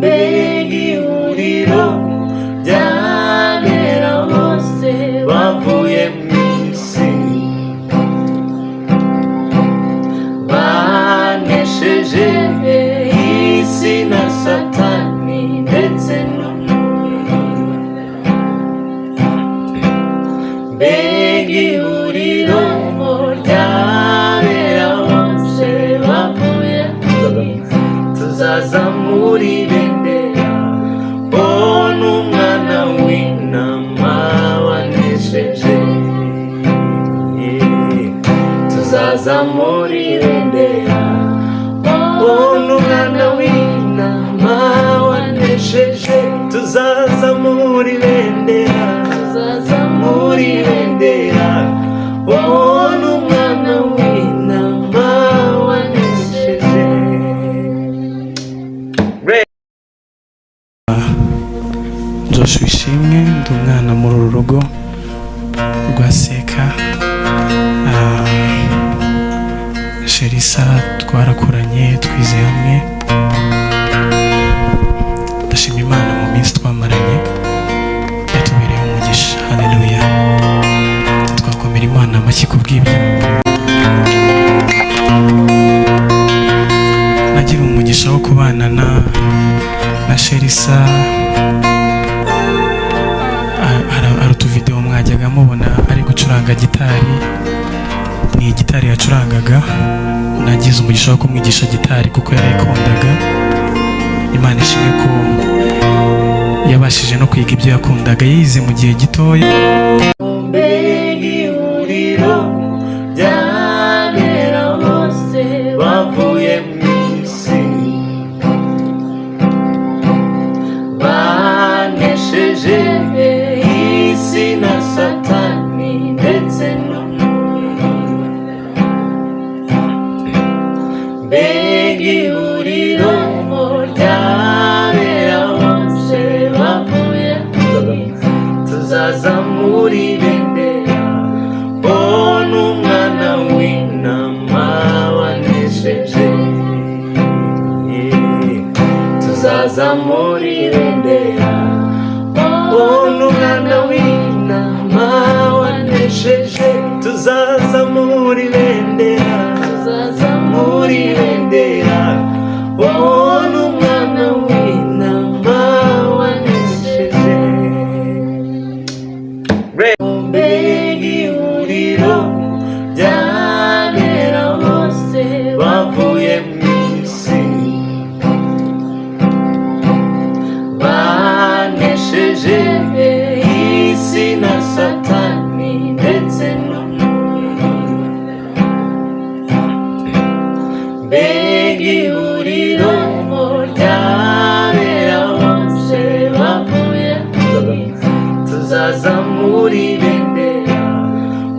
Mbega ihuriro ry'abera bose bavuye mu isi, banesheje isi na Satani ndetse n'umubiri. Mbega ihuriro ry'abera bose bavuye mu isi, tuzaza muri bendera, bona umwana w'intama wanesheje. Tuzaza muri bendera, bona umwana w'intama wanesheje. Tuzaza muri bendera, Tuzaza muri bendera, bona umwana w'intama wanesheje. Joshua Ishimwe, ndi umwana muri uru rugo rwa Seka. Sherisa twarakuranye, twize hamwe. Ndashima Imana mu minsi twamaranye yatubereye umugisha. Haleluya! Twakomera Imana amashyi ku bw'ibyo. Nagira umugisha wo kubana na Sherisa. Hari utuvidewo mwajyaga mubona ari gucuranga gitari, ni gitari yacurangaga. Nagize umugisha wo kumwigisha gitari kuko yarayikundaga. Imana ishimwe ko yabashije no kwiga ibyo yakundaga, yize mu gihe gitoya. Mbega ihuriro ry'abera bose bavuye mu isi, banesheje isi na Satani ndetse n'umubiri. Mbega ihuriro ry'abera bose bavuye mu isi, tuzaza muri bendera, bona umwana w'intama wanesheje. Tuzaza muri bendera, bona umwana w'intama wanesheje. Tuzaza muri bendera, Tuzaza muri bendera, bona umwana w'intama wanesheje. Mbega ihuriro ry'abera bose bavuye mu isi, banesheje isi na Satani ndetse n'umubiri. Mbega ihuriro ry'abera bose bavuye mu isi, tuzaza muri bendera,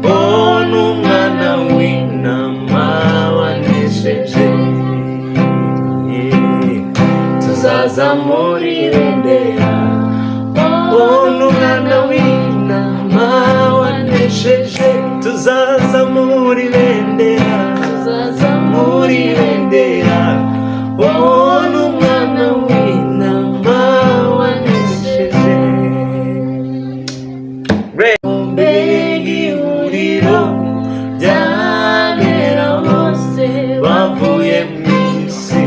bona umwana w'intama wanesheje. Tuzaza muri bendera, bona umwana w'intama wanesheje. Tuzaza muri bendera, Tuzaza muri bendera, bona umwana w'intama wanesheje. Mbega ihuriro ry'abera bose bavuye mu isi,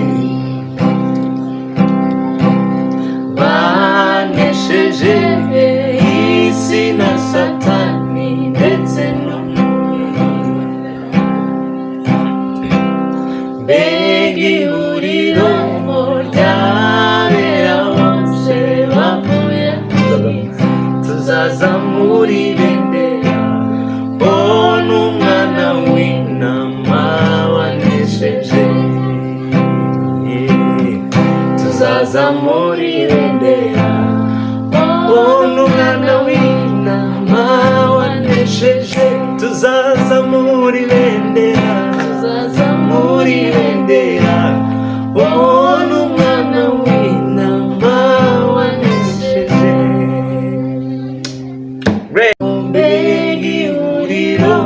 banesheje isi na Satani ndetse n'umubiri. Mbega ihuriro ry'abera bose bavuye mu isi, tuzaza muri bendera, bona umwana w'intama wanesheje. Tuzaza muri bendera, bona umwana w'intama wanesheje. Tuzaza muri bendera, Tuzaza muri bendera, bona umwana w'intama wanesheje. Mbega ihuriro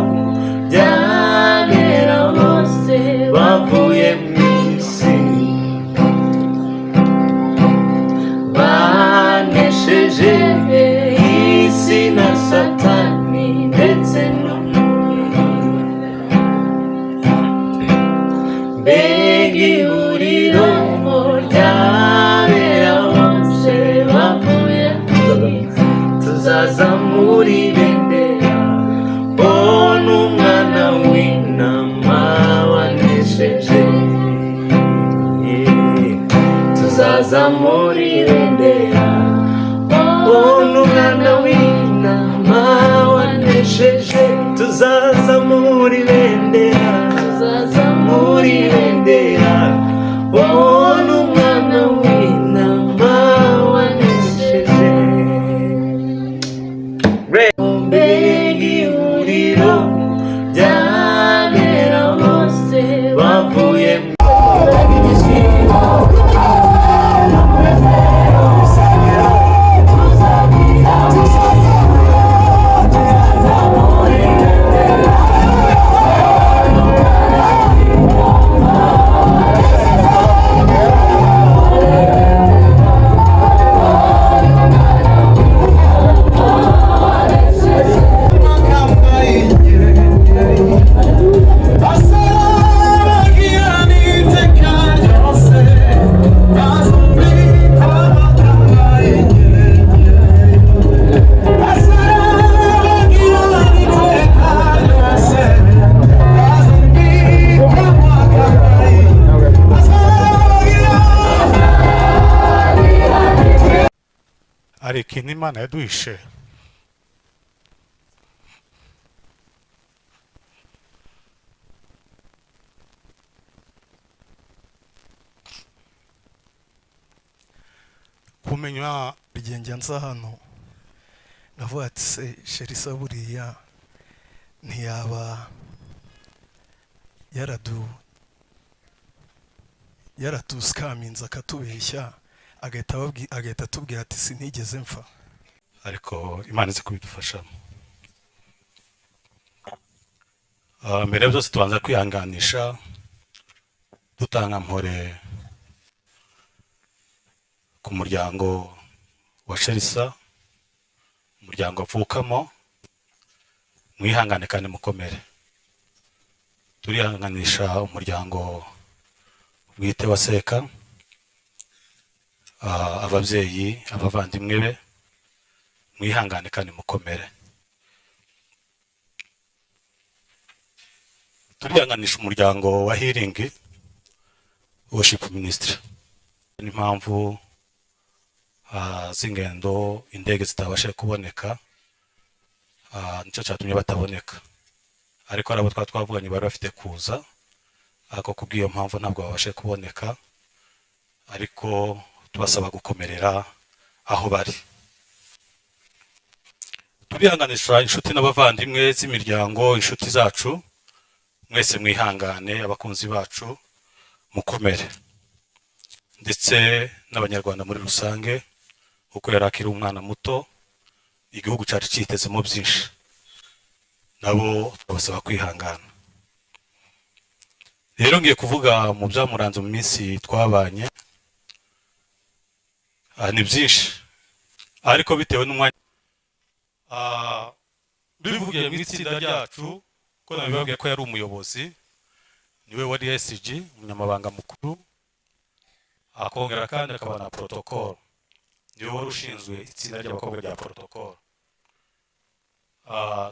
ry'abera bose bavuye mu isi, Banesheje isi na Satani ndetse n'umubiri. Mbega ihuriro ry'abera bose bavuye mu isi, tuzaza muri bendera, bona umwana w'intama wanesheje. Tuzaza muri bendera, bona umwana w'intama wanesheje. Tuzaza muri bendera, tuzaza muri bendera, bona umwana w'intama wanesheje. Mbega ihuriro ry'abera bose bavuye mu Hari ikintu Imana yaduhishe. Kumenya Igihe njya nza hano ndavuga ati: "Se Sherisa buriya ntiyaba yaratusikaminze akatubeshya, agahita atubwira ati sinigeze mfa?" Ariko Imana izi kubidufashamo. Mbere ya byose tubanza kwihanganisha, dutanga mpore ku muryango wa Sherisa, umuryango avukamo. Mwihangane kandi mukomere. Turihanganisha umuryango bwite wa Seka, ababyeyi, abavandimwe be, mwihangane kandi mukomere. Turihanganisha umuryango wa Healing Worship Ministry n'impamvu z'ingendo, indege zitabasha kuboneka, nicyo cyatumye bataboneka. Ariko hari abo twaba twavuganye bari bafite kuza, ariko kubw'iyo mpamvu ntabwo babashe kuboneka. Ariko tubasaba gukomerera aho bari. Turihanganisha inshuti n'abavandimwe z'imiryango, inshuti zacu mwese, mwihangane. Abakunzi bacu mukomere, ndetse n'Abanyarwanda muri rusange, kuko yari akiri umwana muto, igihugu cyari cyitezemo byinshi. Nabo twabasaba kwihangana. Rero ngiye kuvuga mu byamuranze mu minsi twabanye. Ni byinshi, ariko bitewe n'umwanya, bivugiye mu itsinda ryacu ko nabibabwiye ko yari umuyobozi, niwe wari SG, umunyamabanga mukuru, akongera kandi akaba na protocol, niwe wari ushinzwe itsinda ry'abakobwa rya protocol.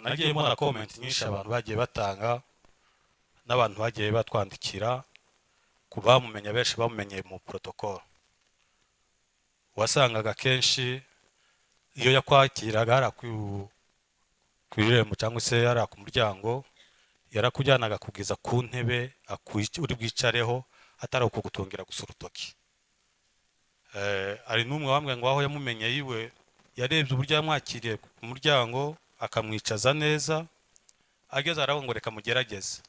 Nagiye mbona comment nyinshi abantu bagiye batanga n'abantu bagiye batwandikira ku bamumenya. Benshi bamumenyeye mu protocol. Wasangaga kenshi iyo yakwakiraga hariya ku irembo cyangwa se hariya ku muryango, yarakujyanaga kugeza ku ntebe uri bwicareho, atari ukugutungira gusa urutoki. Hari n'umwe wambwiye ngo aho yamumenye yiwe, yarebye uburyo yamwakiriye ku muryango, akamwicaza neza, ageze aravuga ngo reka mugerageze,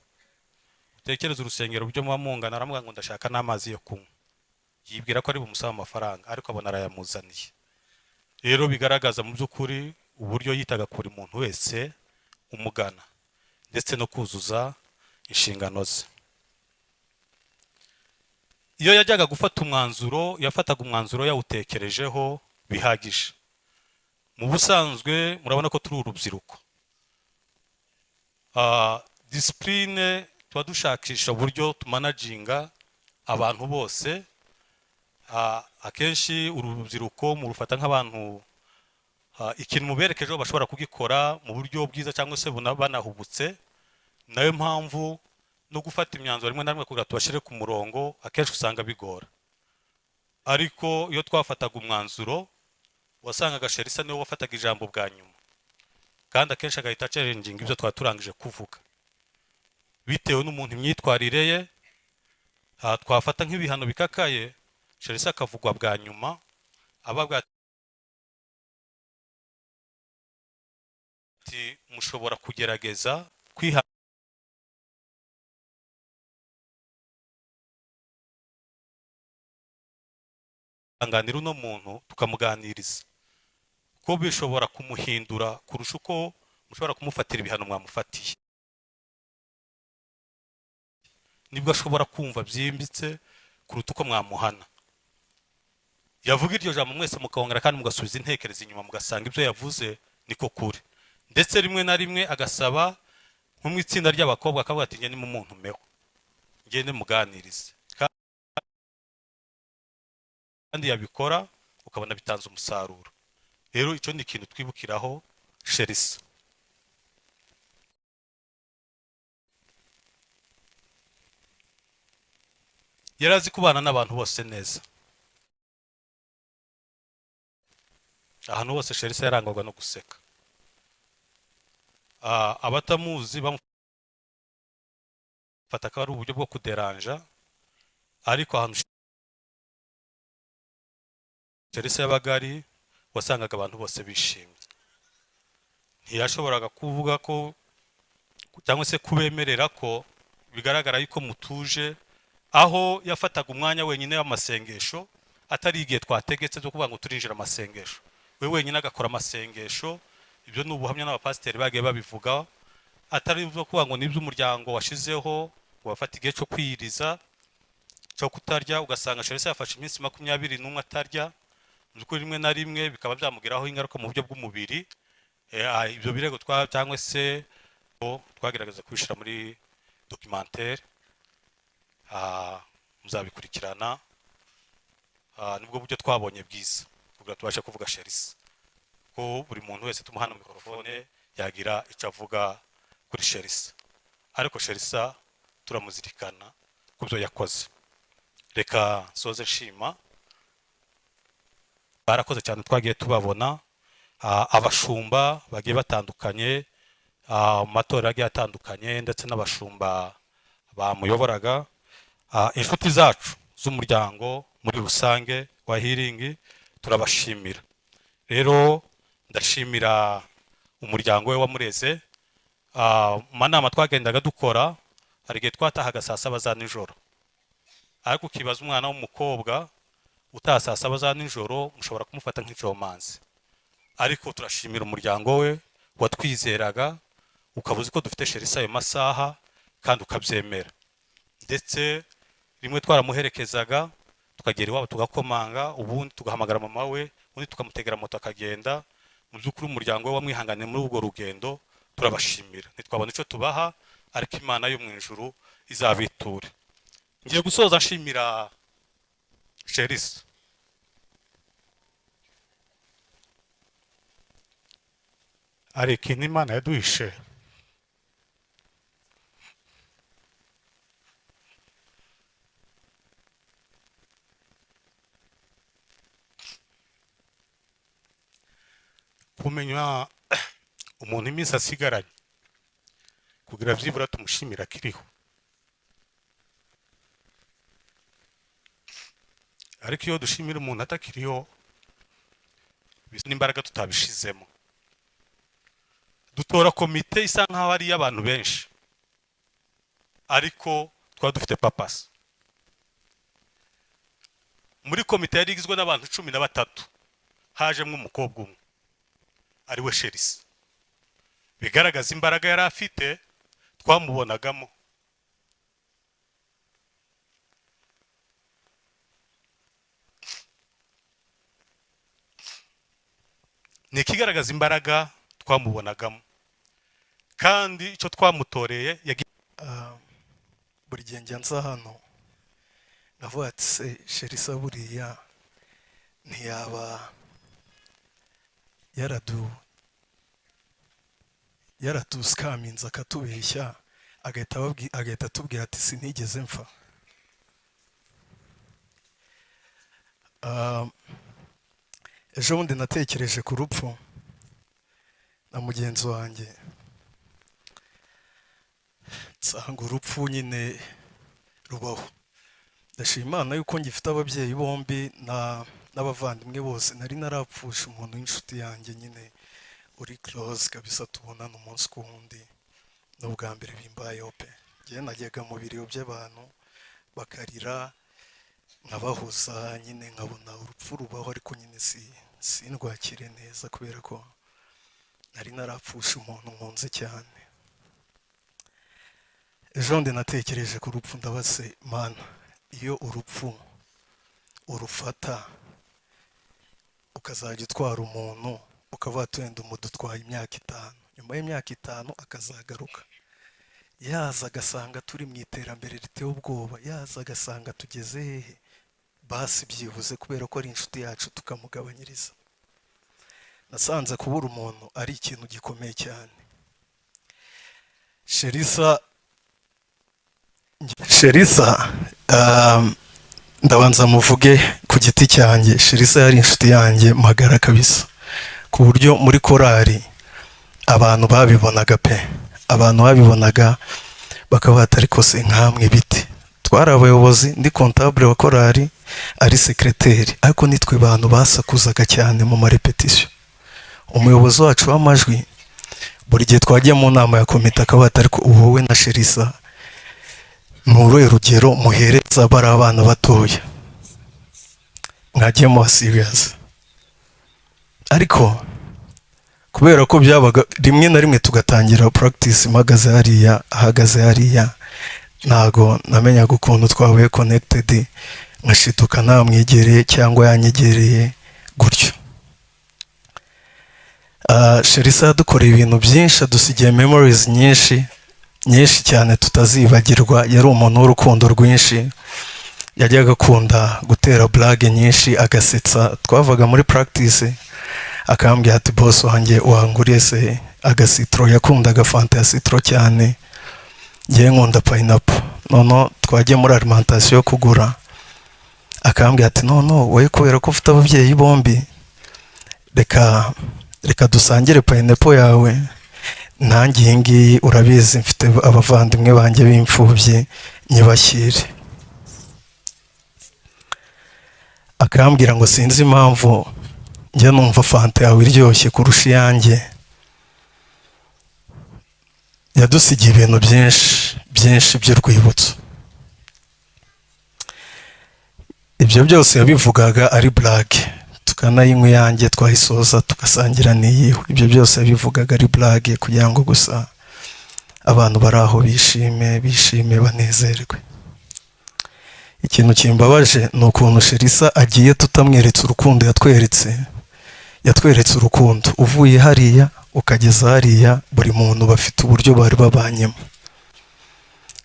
utekereze urusengero uburyo muba mungana. Aramubwira ngo ndashaka n'amazi yo kunywa, yibwira ko ari bumusabe amafaranga, ariko abona arayamuzaniye. Rero bigaragaza mu by'ukuri uburyo yitaga kuri muntu wese umugana, ndetse no kuzuza inshingano ze. Iyo yajyaga gufata umwanzuro, yafataga umwanzuro yawutekerejeho bihagije. Mu busanzwe murabona ko turi urubyiruko. Discipline tuba dushakisha uburyo tumanaginga abantu bose. Akenshi urubyiruko murufata nk'abantu, ikintu muberekejeho bashobora kugikora mu buryo bwiza cyangwa se banahubutse. Nayo mpamvu no gufata imyanzuro rimwe na rimwe kugira tubashyire ku murongo akenshi usanga bigora. Ariko iyo twafataga umwanzuro wasangaga Sherisa niwe wafataga ijambo bwa nyuma, kandi akenshi agahita achallenginga ibyo twari turangije kuvuga bitewe n'umuntu imyitwarire ye. Twafata nk'ibihano bikakaye, Sherisa akavugwa bwa nyuma, abavuga ati mushobora kugerageza kwihanganira uno muntu tukamuganiriza, ko bishobora kumuhindura kurusha uko mushobora kumufatira ibihano mwamufatiye. Nibwo ashobora kumva byimbitse kuruta uko mwamuhana. Yavuga iryo jambo mwese mukahongera kandi mugasubiza intekerezo inyuma, mugasanga ibyo yavuze niko kuri. Ndetse rimwe na rimwe agasaba nko mu itsinda ry'abakobwa akavuga ati njye ni mu muntu meho, ngende muganirize, kandi yabikora ukabona bitanze umusaruro. Rero icyo ni ikintu twibukiraho Sherisa. Yari azi kubana n'abantu bose neza. Ahantu hose Sherisa yarangwaga no guseka. Abatamuzi bamufata ko ari uburyo bwo kuderanja, ariko ahantu Sherisa yabaga ari wasangaga abantu bose bishimye. Ntiyashoboraga kuvuga ko cyangwa se kubemerera ko bigaragara yuko mutuje, aho yafataga umwanya wenyine w'amasengesho, atari igihe twategetse cyo kuvuga ngo turinjira amasengesho, we wenyine agakora amasengesho. Ibyo ni ubuhamya n'abapasiteri bagiye babivuga, atari ibyo kuvuga ngo nibyo umuryango washizeho ngo bafate igihe cyo kwiyiriza cyo kutarya. Ugasanga Sherisa yafashe iminsi 21 atarya, mu by'ukuri rimwe na rimwe bikaba byamugiraho ingaruka mu buryo bw'umubiri. Ibyo birego cyangwa se twagerageza kubishyira muri documentaire, muzabikurikirana. Nibwo buryo twabonye bwiza kugira tubashe kuvuga Sherisa, ko buri muntu wese tumuhana mikrofone yagira icyo avuga kuri Sherisa. Ariko Sherisa turamuzirikana ku byo yakoze. Reka nsoze nshima barakoze cyane, twagiye tubabona abashumba bagiye batandukanye, mu matorero agiye atandukanye, ndetse n'abashumba bamuyoboraga, inshuti zacu z'umuryango muri rusange wa Healing, turabashimira. Rero ndashimira umuryango we wamureze. Mu manama twagendaga dukora hari igihe twatahaga saa 7 za nijoro, ariko ukibaza umwana w'umukobwa utaha saa 7 za nijoro mushobora kumufata nk'icomanzi. Ariko turashimira umuryango we watwizeraga, ukaba uzi ko dufite Sherisa ayo masaha kandi ukabyemera. Ndetse rimwe twaramuherekezaga tukagera iwabo tugakomanga, ubundi tugahamagara mama we, ubundi tukamutegera moto akagenda. Mu by'ukuri umuryango we wamwihanganiye muri ubwo rugendo, turabashimira. Ntitwabona icyo tubaha, ariko Imana yo mu ijuru izabiture. Ngiye gusoza nshimira Sherisa. Hari ikintu Imana yaduhishe, kumenya umuntu iminsi asigaranye kugira byibura tumushimira akiriho. Ariko iyo dushimira umuntu atakiriho bisa n'imbaraga tutabishizemo. Dutora komite isa nkaho ari iy'abantu benshi, ariko twaba dufite purpose. Muri komite yari igizwe n'abantu 13, hajemo umukobwa umwe ari we Sherisa. Bigaragaza imbaraga yari afite, twamubonagamo. Ni ikigaragaza imbaraga twamubonagamo, kandi icyo twamutoreye Ah, buri gihe njya nza hano navuga ati: "Se Sherisa buriya ntiyaba yaradusikaminze, akatubeshya, agahita atubwira ati sinigeze mpfa?" Ah, ejo bundi natekereje ku rupfu na mugenzi wanjye, nsanga urupfu nyine rubaho. Ndashima Imana yuko ngifite ababyeyi bombi na n'abavandimwe bose. Nari narapfusha umuntu w'inshuti yanjye nyine uri close kabisa, tubonana umunsi ku wundi. Ni ubwa mbere bimbayeho pe. Njyewe najyaga mu biriyo by'abantu bakarira, nkabahoza nyine, nkabona urupfu rubaho, ariko nyine si sindwakire neza kubera ko nari narapfusha umuntu nkunze cyane. Ejo bundi natekereje ku rupfu, ndabase: "Mana, iyo urupfu urufata ukazajya utwara umuntu, ukavuga ati wenda umudutwaye imyaka 5, nyuma y'imyaka 5 akazagaruka, yaza agasanga turi mu iterambere riteye ubwoba, yaza agasanga tugeze hehe, basi byibuze kubera ko ari inshuti yacu tukamugabanyiriza." Nasanze kubura umuntu ari ikintu gikomeye cyane. Sherisa, ndabanza muvuge ku giti cyanjye. Sherisa yari inshuti yanjye magara kabisa, ku buryo muri korali abantu babibonaga pe. Abantu babibonaga bakaba bati: "Ariko se nkamwe biti?" Twari abayobozi, ndi comptable wa korali, ari secrétaire, ariko nitwe bantu basakuzaga cyane mu marepetisiyo. Umuyobozi wacu w'amajwi, buri gihe twagiye mu nama ya komite akaba ati: "Ariko wowe na Sherisa ni uruhe rugero muhereza bari abana batoya? Mwagiye muba serious." Ariko kubera ko byabaga rimwe na rimwe tugatangira practice mpagaze hariya, ahagaze hariya, ntago namenyaga ukuntu twabaye connected, nkashituka namwegereye cyangwa yanyegereye gutyo. Sherisa yadukoreye ibintu byinshi, adusigiye memories nyinshi nyinshi cyane tutazibagirwa. Yari umuntu w'urukundo rwinshi, yajyaga akunda gutera blague nyinshi, agasetsa. Twavaga muri practice akambwira ati: "Boss wanjye, wanguriye se agacitron?" Yakundaga Fanta ya citron cyane, ngewe nkunda pineapple. Noneho twagiye muri alimentation kugura, akambwira ati: "None wowe kubera ko ufite ababyeyi bombi, reka dusangire pineapple yawe, nanjye iyi ngiyi urabizi mfite abavandimwe banjye b'imfubyi, nyibashyire." Akambwira ngo: "Sinzi impamvu njya numva Fanta yawe iryoshye kurusha iyanjye." Yadusigiye ibintu byinshi byinshi by'urwibutso. Ibyo byose yabivugaga ari blague, tukanayinywa iyanjye, twayisoza tugasangira n'iyiwe. Ibyo byose yabivugaga ari blague kugira ngo gusa abantu bari aho bishime, bishime, banezerwe. Ikintu kimbabaje ni ukuntu Sherisa agiye tutamweretse urukundo yatweretse. Yatweretse urukundo uvuye hariya ukageza hariya, buri muntu bafite uburyo bari babanyemo.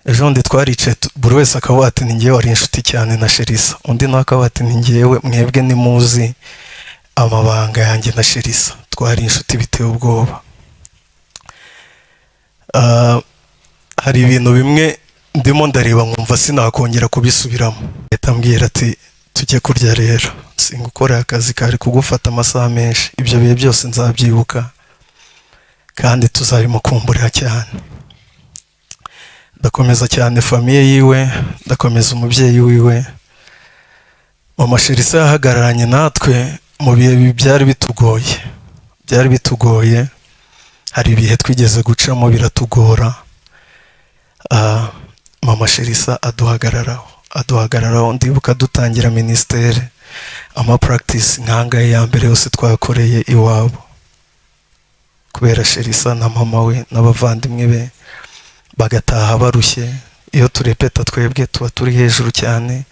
Ejo bundi twaricaye, buri wese akavuga ati: "Ni ngewe wari inshuti cyane na Sherisa." Undi nawe akavuga ati: "Ni ngewe, mwebwe nimuzi amabanga yanjye na Sherisa, twari inshuti biteye ubwoba." Ah, hari ibintu bimwe ndimo ndareba nkumva sinakongera kubisubiramo. Ahita ambwira ati: "Tujye kurya rero, singukorera akazi kari kugufata amasaha menshi." Ibyo bihe byose nzabyibuka kandi tuzabimukumburira cyane. Ndakomeza cyane famille yiwe, ndakomeza umubyeyi wiwe. Mama Sherisa yahagararanye natwe mu bihe byari bitugoye, byari bitugoye. Hari ibihe twigeze gucamo biratugora. Ah, mama Sherisa aduhagararaho, aduhagararaho. Ndibuka dutangira ministère, ama practice nkangahe ya mbere yose twakoreye iwabo, kubera Sherisa na mama we n'abavandimwe be bagataha barushye. Iyo turepeta twebwe tuba turi hejuru cyane,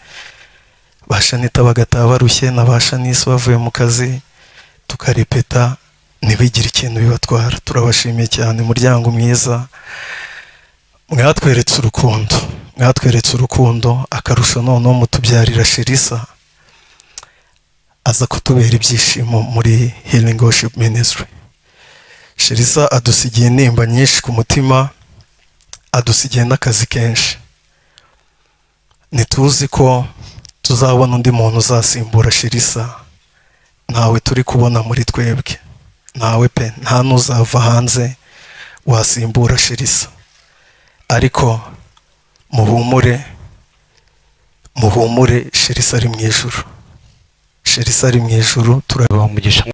ba Shanita bagataha barushye na ba Shanisi bavuye mu kazi, tukarepeta. Ntibigire ikintu bibatwara. Turabashimiye cyane, umuryango mwiza. Mwatweretse urukundo, mwatweretse urukundo. Akarusho noneho mutubyarira Sherisa, aza kutubera ibyishimo muri Healing Worship Ministry. Sherisa adusigiye intimba nyinshi ku mutima, adusigiye n'akazi kenshi. Ntituzi ko tuzabona undi muntu uzasimbura Sherisa. Ntawe turi kubona muri twebwe, ntawe pe, nta n'uzava hanze wasimbura Sherisa. Ariko muhumure, muhumure, Sherisa ari mu ijuru, Sherisa ari mu ijuru. Umugisha.